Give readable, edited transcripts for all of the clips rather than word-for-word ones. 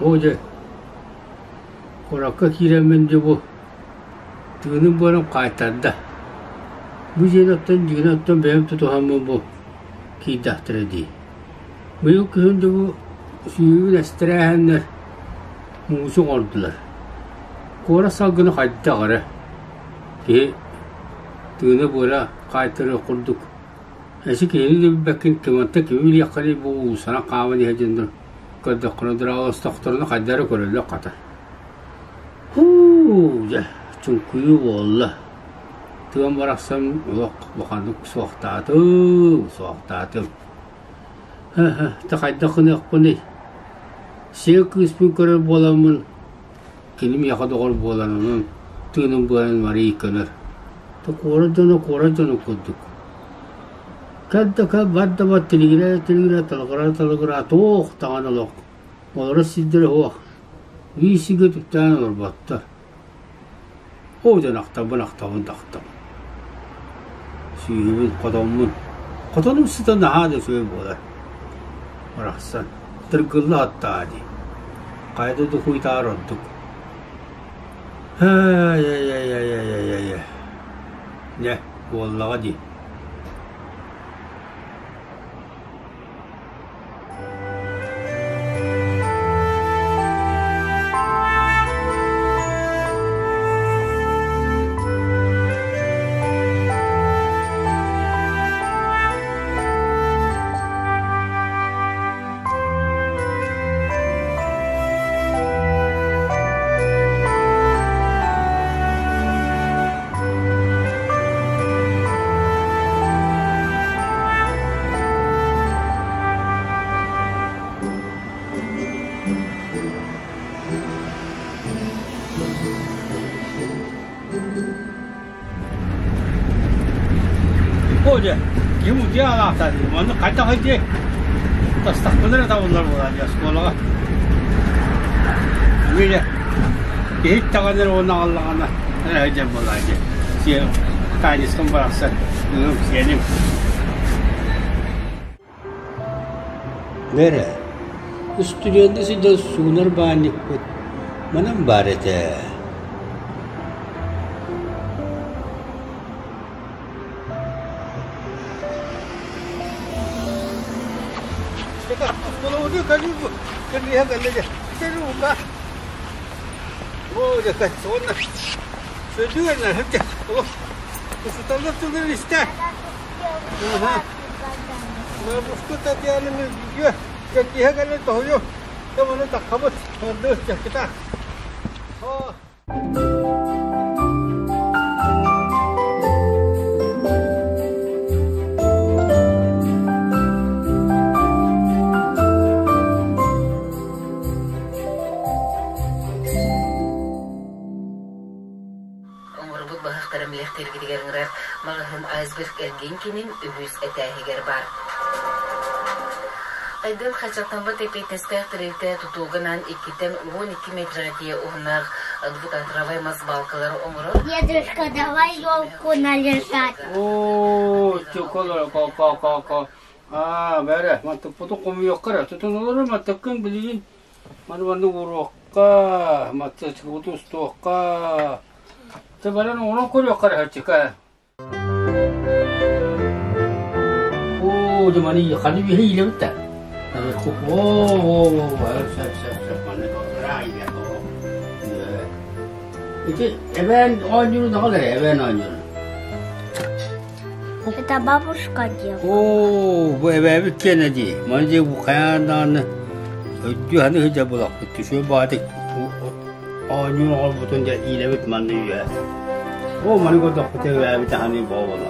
Оо дьэ, куоракка киирэммин дьэ бу тыыным буолан хаайтарда. Бу дьиэни оттон дьиэни оттон бэйэм тутуһаммын бу киирдэхтэрэ дии. Быйыл күһүн дьэ бу сүүһүн эстэрээһиннэр муусу оҥордулар. Куорат салгына хайдах эрэ киһи тыына-быара хаайтарыах курдук. Эчи киһини да билбэккин, кимантан кими билиэххиний бу уулуссанан хааман иһэр дьоннор көрдөххүнэ дорооболостохторуна хайдах эрэ көрөллөр хата. Һуу, дьэ, чуҥкуйуу буолла. Тыам барахсан олох улаханнык суохтаатым, суохтаатым. Һэ-һэ, да хайдах гыныахпыный? Сиэ кыыспын көрөр буоламмын, кини миэхэ доҕор буолан, онон тыыным быанан Мария көнөр. Да куорат дьоно куорат дьоно курдук. Кэл да кэл, бар да бар, тилигирээ да тилигирээ, талыгыраа да талыгыраа, туох даҕаны олох. Олорор сирдэрэ суох. Биир сиргэ түптээн олорботтор. Оо дьон ахтабын, ахтабын да ахтабын. Сүүһүбүн, хотоммун. Хотонум сыта наһаа да үчүгэй буолар. Барахсан, тыргылла аттаа дии. Хайа да духуйтаар ордук. Ай-яй-яй-яй-яй-яй-яй. Дьэ, буоллаҕа дии. Оля, ким утуйа аҕаахтаат, маннык хайдах дии? Тастахпына эрэ табыллар буолаа дии оскуолаҕа. Миля, иһит даҕаны эрэ уонна аҕаллаҕына эрэ дьэн буолаа дии. Сиэн, Тааньыскам барахсан, ыым, сиэним. Бэрэ, устудьуоннуу сылдьан суунар баанньыкпыт манан баар этэ. Оҥорбут баһахтара милэхтэргитигэр ыҥырар маҕаһыын Айсберг эргин киинин үһүс этээһигэр баар. Айдын хаччахтаммыт эпиэтинэстээх тэрилтэ тутуугунан иккиттэн 12 метрга тиийэ уһуннаах двухметровай мас балкалары оҥорор. Дедушка, давай елку наряжать. Оо, ко-ко-ко-ко. Аа, бэрэ, мантыкпытын хомуйуохха эрэ. Тутунулары мантыккын билигин маны маннык ууруохха, маттыкпытын устуохха. Ты баран оҥорон көрүөххэ эрэ хаччыка. Оо, дьэ маны ханы үөһэ иилэбит да. Оо, сөп, сөп, сөп, маны Ити эбээн оонньуурун аҕал эрэ, эбээн оонньуурун. Это бабушка делала. Оо, бу эбээбит киэнэ дии. Маны дии бу хайаан даҕаны өйдүү ханы сылдьар буолахпыт. Түшүө баатык оонньуур оҕолбутун дьэ иилэбит манна үөһэ. Оо, маны көрдөхпүт эбээбит аһаны буолла.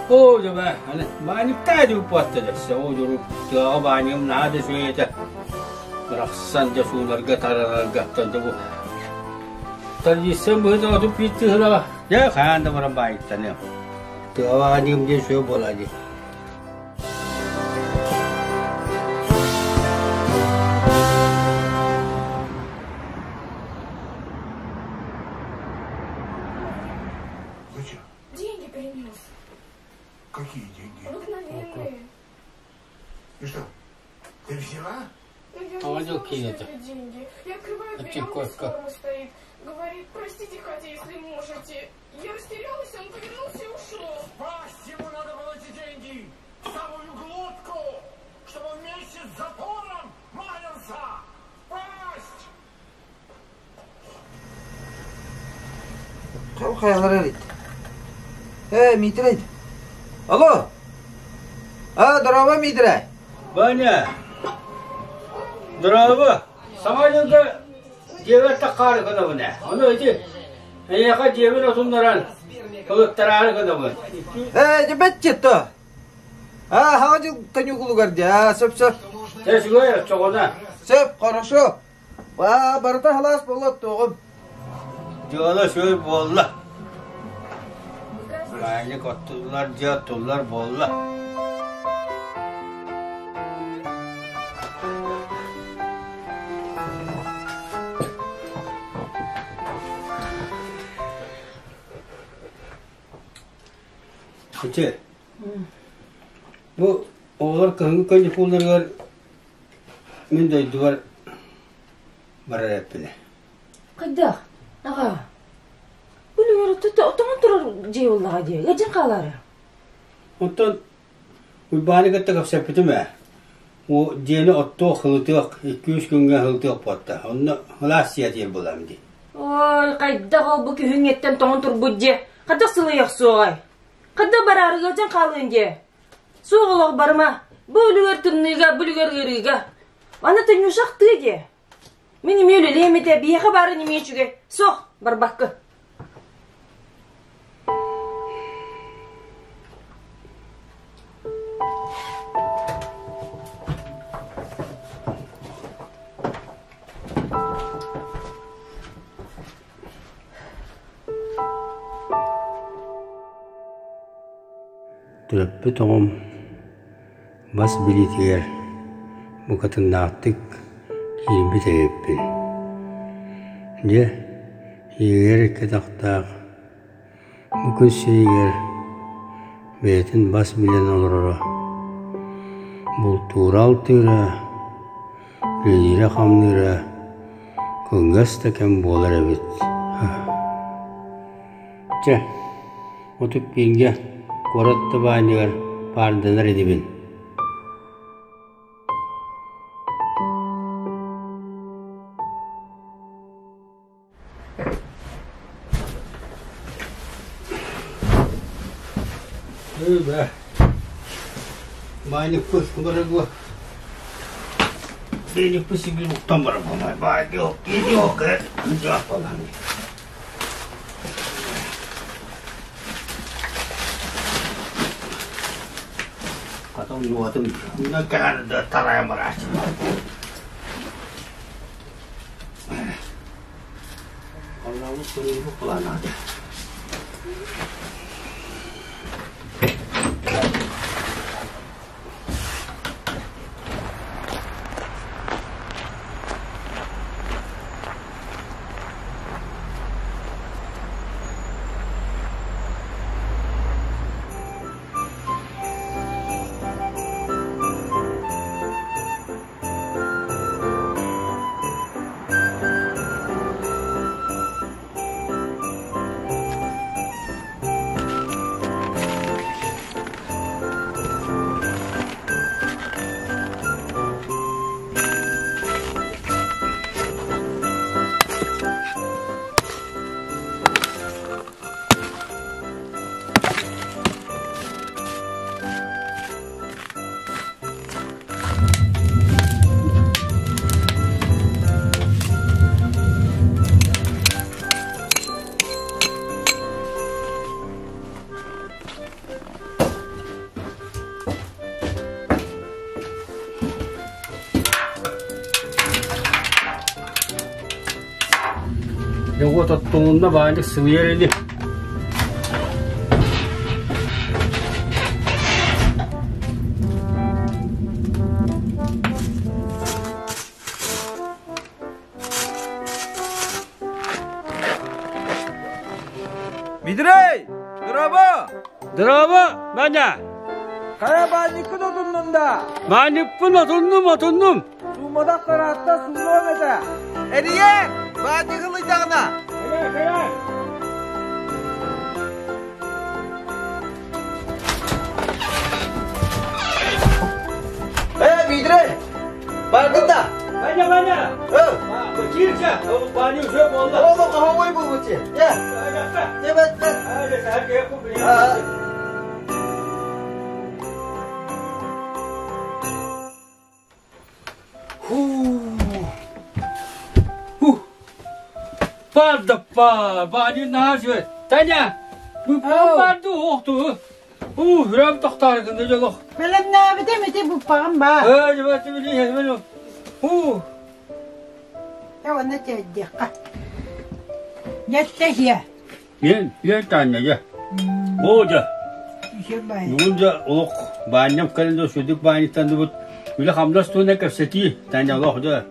Оо, дьэ бээ, аны баанньыктаа дьууппуотта дэссе, оо дьуру тыаҕа баанньыгым наһаа да үчүгэй этэ. Барахсан дьэ сууларга таранарга оттон дьэ бу традиция быһыытынан 31 тыһынаҕа дьэ хаһан да баран баанньыктаныам. Тыаҕа баанньыгым диэн үчүгэй буолаа дии. Какие деньги? Обыкновенные. И что, ты взяла? Тоҕо дьыл киинэтэ? Я открываю дверь, Аччык он без куоска. формы стоит. Говорит, простите, Катя, если можете. Я растерялась, он повернулся и ушел. Пасть ему надо было эти деньги! В самую глотку! Чтобы он вместе с запором маялся! Пасть! Хайалар эрит. Э, Митрей. Алло. А, здорово, Митрей. Ваня! Здорово! Саҥа дьылга дьиэбэр таххаары гынабын ээ. Ону ити эйиэхэ дьиэбин отуннаран ылыттараары гынабын. Э, дьэ то. А, хаҥа дьыл каникулугар дьэ, а, сөп сөп. Чэ, үчүгэй оччоҕуна. Сөп, хорошо. Ба, барыта халаас буолла оттуоҕум. Дьыала үчүгэй буолла. Баанньык оттуллар, дьиэ оттуллар буолла. Ити, бу оҕолор кыһыҥҥы каникулларыгар мин дойдубар барар эппинэ. Хайдах? Аҕаа. Үлүгэр тоҥон турар дьиэ буоллаҕа дии. Ыалдьан хаалаары. Оттон Уйбааны кытта кэпсэппитим ээ. О дьиэни оттуох, ылытыах, икки-үс күҥҥэ ыһылтыах буолта. Онно ылаас сиэтиир буолаам дии. Ой, хайдах ол бу күһүҥҥэттэн тоҥон турбут дьиэ? Хайдах сылыйыах суоҕай? Хайдах бараары ыалдьан хаалыан дьиэ? Суох олох барыма. Бу үлүгэр тымныыга, бу үлүгэр ыарыыга. Аны Танюшах тыы дьиэ. Мин эмиэ үлэлиэм этэ, биһиэхэ баарын эмиэ үчүгэй. Суох, барбакка. Төрөппүт оҕом бас билиитигэр букатыннаахтык киирбит эбиппин. Дьэ, ийэгэр икки атахтаах бу күн сиригэр бэйэтин бас билэн олороро, бултуура-алтыыра, үлэлиирэ-хамныыра кылгас да кэм буолар эбит. Чэ, отут бииргэ куорат да баанньыгар паарданар инибин. Бээ, баанньыкпыт барыгы бэйникпит сигил уктан барар буолай баай диок диок Потом уотун тарайан барааччылар. Оннооҕу суруйбут куланаады. Дьэ уот оттулунна баанньык сылыйар ини. Митрей! Дорообо! Дорообо, Маня! Хайа баанньыккын отуннун да? Баанньыкпын отуннум, отуннум. Суумматах тараатта суунуом этэ. Эрийэ, баанньык ылыйдаҕына. Кэлэ, кэлэ. Э, Бидрей, бардын да? Маня, Маня! Киирчэ, баанньы уже буолла. Оҕо хоһоҥой булбуччу. Е, Дебет, Пардаппа, баанньы наһаа үчүгэй. Таня, бу охту. Уу, үрөм тохтоор гынна дьолох. Бэлэмнээбитим ити буппаҕым баар. Ээ, дьыбат билии, Уу. Уонна тиэрдиэххэ. Дьэттэһиэ. Иэн, иэн Таня, дьэ. Оо, дьэ. Бүгүн дьэ олох баанньам кэлэн да сүдүк баанньыттанныбыт. Үлэ-хамнас туһунан кэпсэтии, Таня олох дьэ.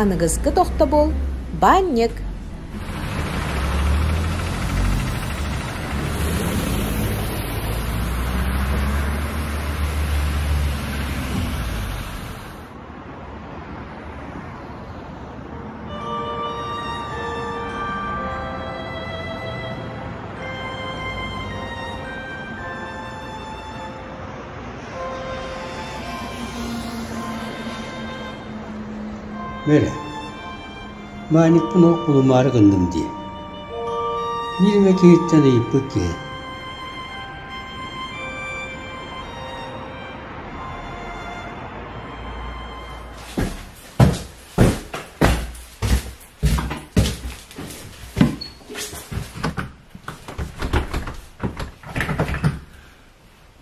Аныгыскы тохтобул баанньык. Мэрэ, Маанньыкпын ол кулумаары гынным дии. Биир эмэ киһиттэн ыйыппыт киһи.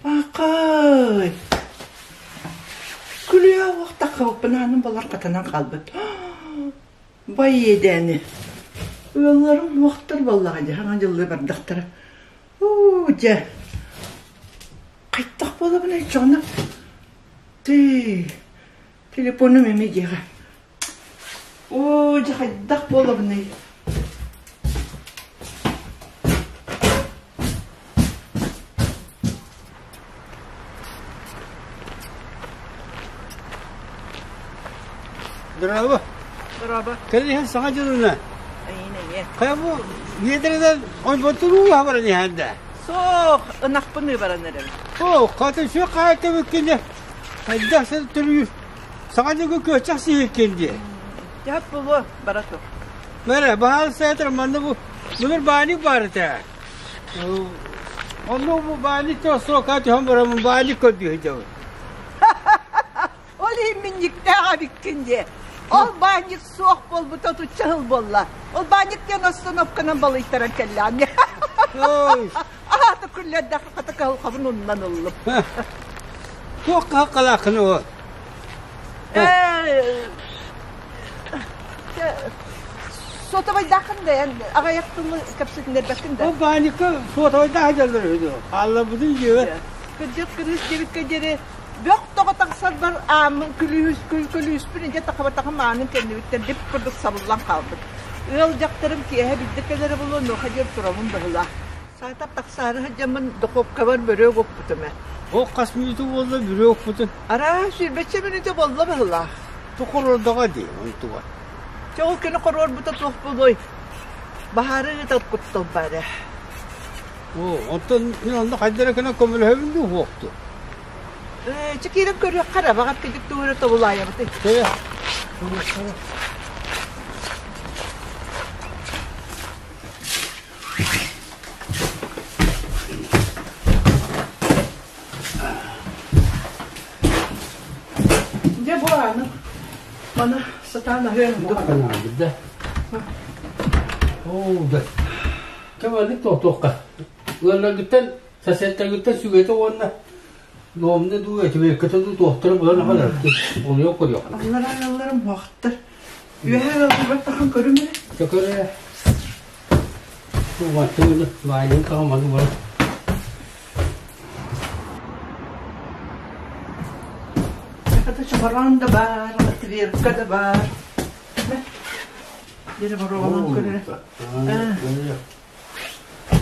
Баакай! Күлүө уохтаххабыппын аанын болар хатанан хаалбыт. Бай иэдээни. Ыалларым уохтар буоллаҕа дии, хаҥа дьыллыы бардахтара. Уу, дьэ, хайтах буолабын оччоҕуна? Тыы, телефонум эмиэ диэҕэ. Оо, дьэ хайдах буолабыный? Дорообо. Дорообо. Кэлиһэн саҥа дьылына. Эйин эйэ. Хайа бу биэдэринэн ойботун ууһа баран иһэн да. Суох, ынахпын баран эрэбин. Оо, хата сүөх хаайтабыккини. Хайдах сыл төрүүр Саҥа дьылга күөччэх сиһиккин дии. Дьап буолуо, бара тур. Мэрэ, баһаалыста этэр манна бу былыр баанньык баар этэ. Онно бу баанньык суока түһэн бараммын баанньык көрдүү сылдьабын. Ол иһин минньиктээх эбиккин дии. Ол баанньык суох буолбута отучча сыл буолла. Ол баанньык диэн остановканан балыйтаран кэллэҕим. Ой. Аата күллэрдэххэ хата кыһалҕабын умнан ыллым. Туох кыһалҕалааххын ол? Сотовайдааххын да эн аҕыйах тылы кэпсэтиннэрбэккин да? Ол баанньыкка сотовайдаах дьаллар үһү Хаалларбытын дьиэбэ. Кырдьык кырыыс диэбиккэ диэри бөх тоҕо тахсарбар ааммын күлүүс күлүүспүн илдьэ тахабатаҕым аанын кэннибиттэн дип курдук сабыллан хаалбыт. Ыал дьахтарым киэһэ биирдэ кэлэрэ буолуо, онуоха диэри турабын быһыылаах. Саатар тахсаары сылдьаммын духуопкабар бөрүөк укпутум ээ. Ол хас мүнүүтэ буолла бөрүөк укпутун? Араа, сүүрбэччэ мүнүүтэ буолла быһыылаах. Тохорордоҕо дии, онтугар. Чэ, ол күнү хоруорбута туох буолуой? Баһаары ыытар куттал баар ээ. Оо, оттон мин онно хайда эрэ гынан көмөлөһөбүн дуу суохтуу? Ээ, чэ киирэн көрүөххэ эрэ, баҕар кыдьык тугу эрэ тобулаайабытый. Чэ, көрүөххэ эрэ. Дьэ бу ааны маны сатаан аһыан Да. Оо, да. Кэмэлик тохтуохха. Ыалларгыттан, соседтаргыттан сүгэтэ уонна Дуомна дуу, этибиэккэтэ дуу туохтары булан аҕалар. Олуйа көрүөх. Аллараа ыалларым уохтар. Үөһээ ыалларбар тахан көрүм эрэ. Көкөр эрэ. Мантын баайын таҕа маны баран. Это чохорон да баар, отвертка да баар. Дere боруоҕалаан көрөрө.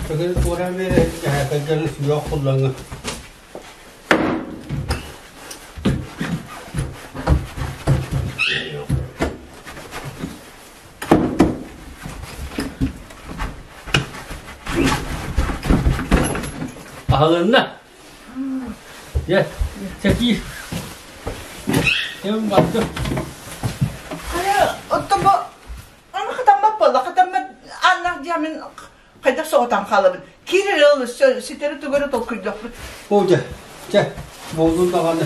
Төгүл туоран бere кэһэкэлдьэн сүрэх хуллаҥы. Аһылынна. Дьэ, чэкиир. Ким бардым? Хайа, оттон бу аны хатаммат буолла, хатаммат ааннаах диэмин хайдах соҕотон хаалабын. Киирэр ыл ситэри тугу толкуйдуохпут. Оо дьэ, чэ, буоллун даҕаны.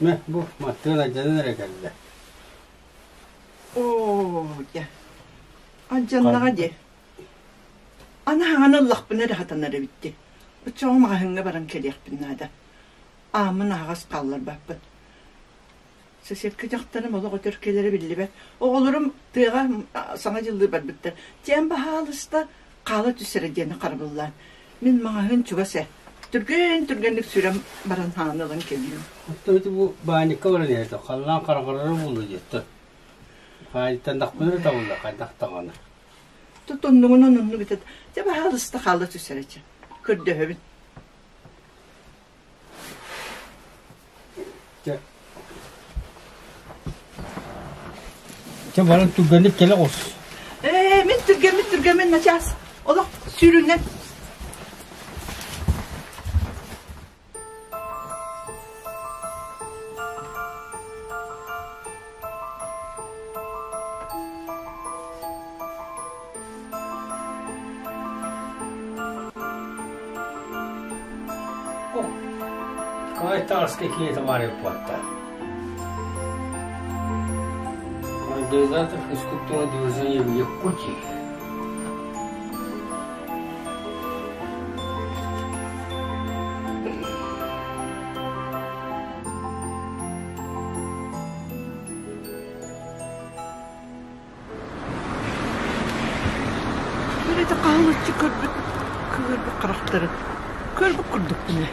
Мэ, бу маттыан алдьанан эрэ кэллэ. Оо, дьэ. Алдьаннаҕа дии. Аны хаҥан ыллахпына эрэ хатанар эбит дии. Оччоҕо маҕаһыыҥҥа баран кэлиэхпин наада. Ааммын аһаҕас хаалларбаппын. Соседка дьахтарым олох өтөр кэлэрэ биллибэт. Оҕолорум тыаҕа Саҥа дьыллыы барбыттар. Тиэм баһаалыста хаала түс эрэ диэни харабыллаан. Мин маҕаһыын чугас ээ. Түргэн-түргэнник сүүрэн баран хааны ылан кэллим. Оттон ити бу баанньыкка баран иһэр халлаан хараҕарара буолуо диэттэр. Хаайтандахпына эрэ табыллар хайдах даҕаны. Тутуннугунан оннук этэ. Дьэ баһаалыста хаала түс эрэ чэ. Көрдөһөбүн. Чэ. Чэ баран түргэнник кэлэ оҕус. Ээ, мин түргэммин түргэммин начаас. Олох сүүрүнэн. Кайтарс какие-то Мария Плата. Организатор физкультурного движения в Якутии. Били хаһылыччы көрбүт кыырбыт харахтарын көрбүт курдукпун ээ.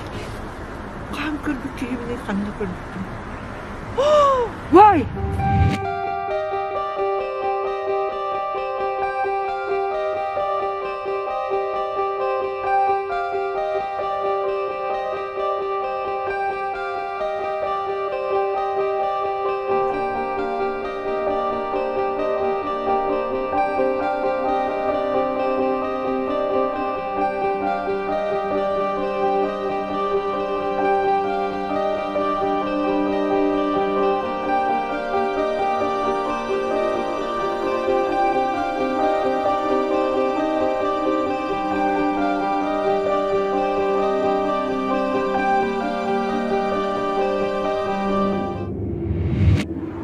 Хаһан көрбүт киһибиний ханна көрбүппүн? Вай!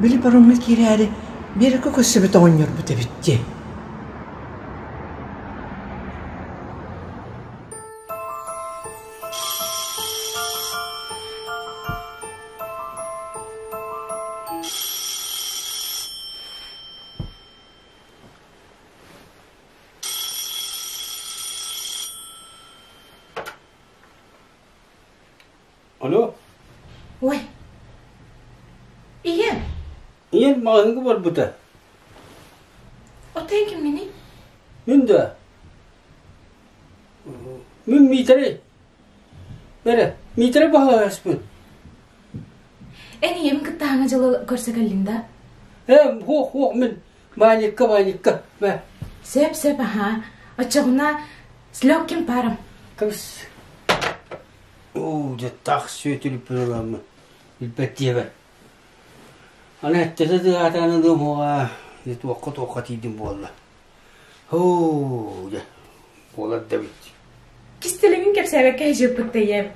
Били паромҥа киирээри Биэрэккэ көрсүбүт оҕонньорбут эбит дии. Алло. Ой. Ийэм. Ийэм маҕаһыыҥҥа барбыта. Оттон кимминий? Мин да. Мин Миитэрэй. Бэрэ, Миитэрэй баһылаһаспын. Эн ийэбин кытта хаҥа дьылы көрсө кэллиҥ да? Ээ, хуох, хуох, мин Ваникка, Ваникка, мэ. Сөп, сөп, аһаа. Оччоҕуна с легким паром. Кыбыс. Оо, дьэ таах сүөтүлүппүн ыламмын, билбэт диэбэр. Аны эттэтэ тыаһаатаҕына ылыам уоҕа, дьэ туохха-туохха тиийдим буолла. Һуу, дьэ, буолар да эбит. Кистэлэҥин кэпсээбэккэ сылдьыппыт да ийэм.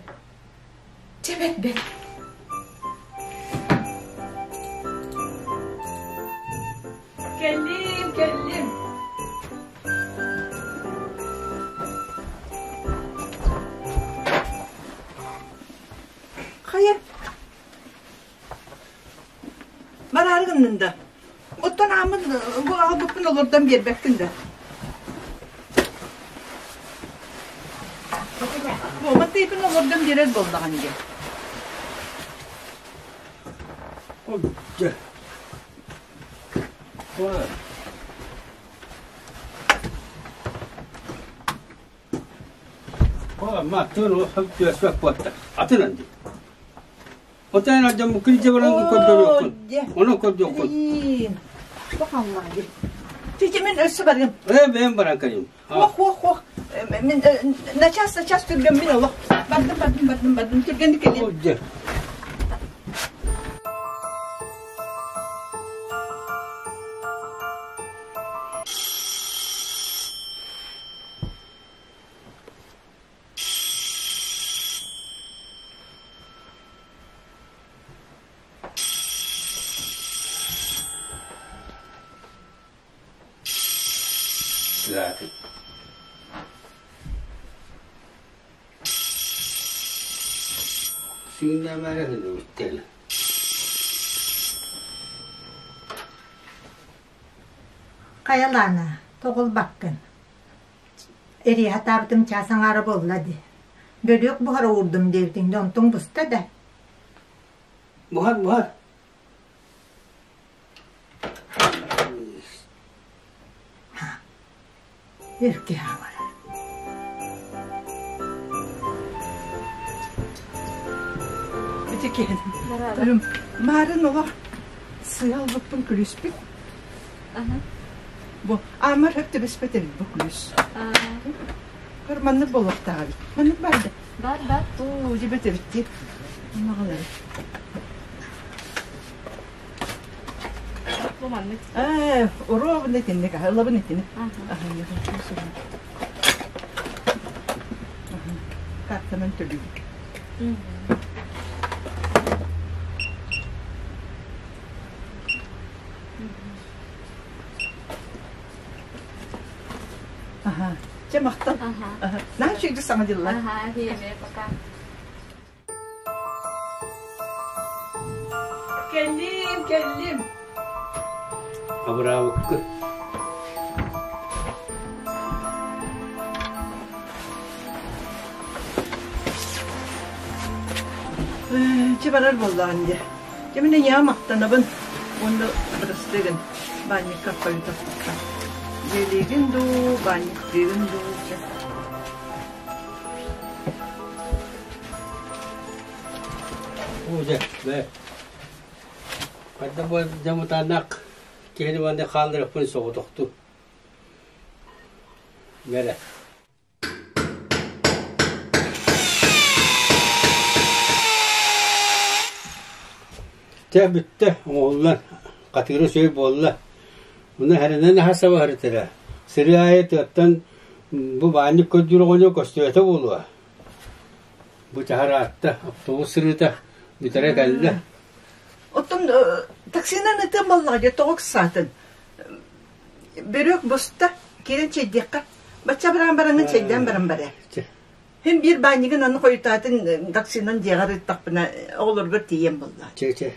Чэ бэт бэт. Кэллим, кэллим. гыннын да? Оттон ааммын бу аҕалбыппын олордон биэрбэккин да? Буолбат тыйбын олордон биэрэр буоллаҕын дии. Дьэ. Атын Отон дьон килдьэ баран көрдөрүөххүн. Ону көрдүөххүн. Тити мин өссө барыам. Ээ бэйэм баран кэлим. Ох, ох, ох. Мин начаас начаас түргэн мин олох. Бардым, бардым, бардым, бардым. Түргэнник кэлиэм. Дьэ. Сүүннэмээрэ гыныбыттел. Хайалаана, тоҕулбаккын. Эрийэ сатаабытым чаас аҥаара буолла дии. Бөлүөх буһара уурдум диэбитиҥ да онтуҥ буста да. Буһар, буһар. Өркө хаалар. Ити киһин. Маарын олох сыал буппун күлүспүт. Бу аамар хөп түбэспэт эбит бу күлүс. Көр маннык буолуохтаах эбит. Маннык бар да. Бар бар. Оо, дьибэт эбит дии. Маҕалары. Бу маннык. Ээ, уруобун итинник, аһылабын итини. Картанан төлүүбүт. Аха. Чэ, махтал. Аха. Наһаа үчүгэй саҥа дьыллар. Аха, эһиэмэ, пока. Кэллим, кэллим. Абыраабыккын. Чэ барар буоллаҕын дии. Дьэ мин эйиэхэ махтанабын уонна бырастыы гын, баанньыкка хойутаппыкка. Дьиэлиигин дуу, баанньыктыыгын дуу, чэ. Оо дьэ, бээ. Хайдах бу дьамытааннаах киһини манна хаалларыахпын соҕотохтуу. Бэрэ. Чэ бүттэ, оҥоһуллан, хатыыра үчүгэй буолла. Онно хэрэнэн аһа сабаһырытара. Сырыы аайы тыаттан бу баанньык көрдүүр оҕонньор көстүбэтэ буолуо. Бу чаһараатта, автобус сырыыта бүтэрэ кэллэ. Оттон таксинан ытыам буоллаҕа дии, тоҕо ыксаатын? Бөрүөк буста, киирэн чэйдиэххэ. Бачча баран бараҥҥын чэйдээн баран барар. Һин биир баанньыгын аны хойутаатын таксинан дьиэҕэр ыыттахпына оҕолоргор тиийэн буолла. Чэ чэ.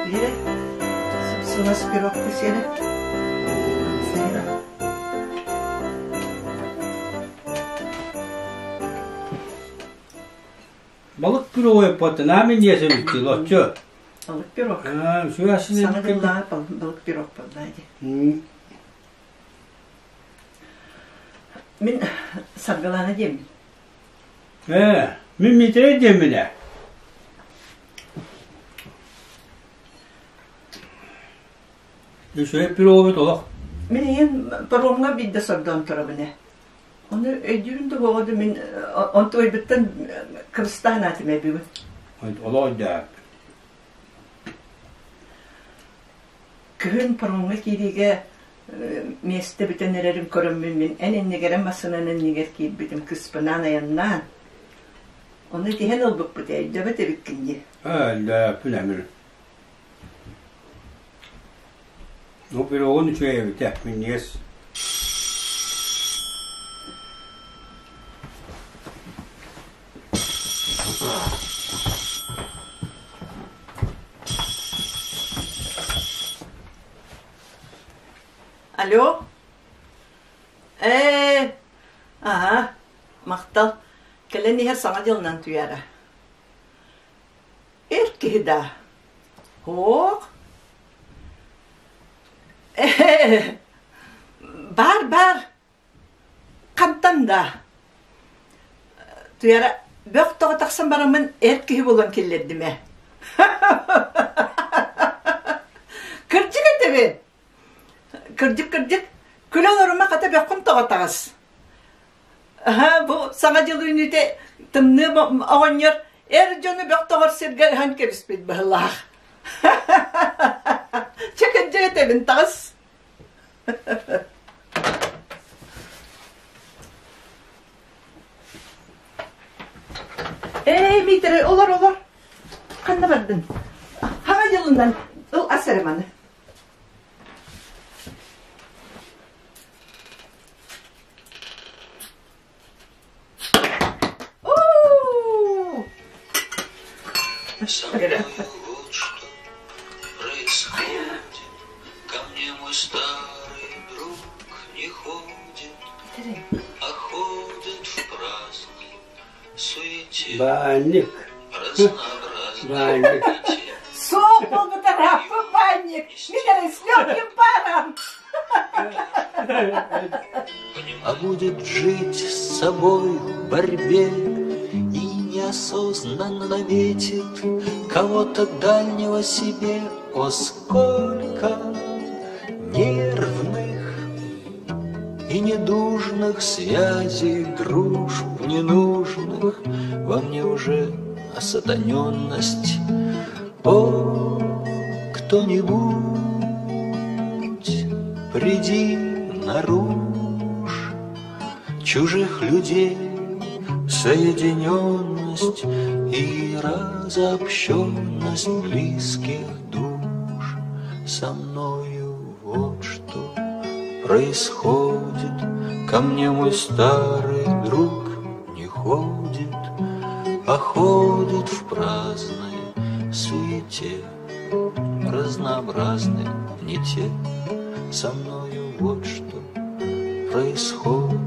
Лира, сып-сылаас пирогты сиэрэ. Сиэрэ. Балык пирогой поттана миньесин лоччу. Балык пирог. Сүөсүнэн Саҥа дыллаҕа балык пирог буолла дии. Мин Саргылаана диэммин. Ээ, мин Миитэрэй диэммин ээ. Үчүгэй пирогубут олох. Мин ийэм паромҥа биирдэ сордоон турабын ээ. Ону өйдүүрүм да буоҕа да мин онтуойбуттан кыбыстаан аатым ээ бүгүн. Олох өйдөөбүт. Күһүн паромҥа киириигэ миэстэ бүтэн эрэрин көрөммүн мин эн иннигэр массыынан иннигэр киирбитим кыыспынаан айаннаан. Ону итиһэн ылбыппыт ээ, өйдөөбөт эбиккин дии. Өллөөппүн эмир. Ну, пирогун үчүгэй эбитэ, минньигэс. Алло? Ээ, аһа, махтал. Кэлэн иһэр Саҥа дьылынан туйаара. Эр киһи даа? Һуох. Ээ, баар, баар. Хантан даа? Туйаара, бөх тоҕо тахсан бараммын эр киһи буолан киллэрдим ээ. Кырдьык этэбин. Кырдьык, кырдьык, күлэ олорума хата бөххүн тоҕо таҕыс. Аһа, бу Саҥа дьыл үүнүүтэ тымныы оҕонньор эр дьону бөх тоҕор сиргэ ыһан кэбиспит быһылаах. Чэ, кырдьык этэбин, таҕыс. Ээ, Миитэрэй, олор, олор. Ханна бардын? Хаҥа дьылынан ыл ас эрэ маны. Со мною вот что происходит. Ко мне мой старый друг не ходит, а ходит в праздной суете. Баанньык. Разнообразной Баанньык. Суох буолбутарааппын баанньык. Мин с легким паром. А будет жить с собой в борьбе И неосознанно наметит Кого-то дальнего себе. О, сколько нервных и недужных связей, дружб ненужных Во мне уже осатаненность. О, кто-нибудь, приди наружь Чужих людей соединенность И разобщенность близких душ. Со мною вот что происходит, Ко мне мой старый друг не ходит, А ходит в праздной суете, Разнообразной не те. Со мною вот что происходит.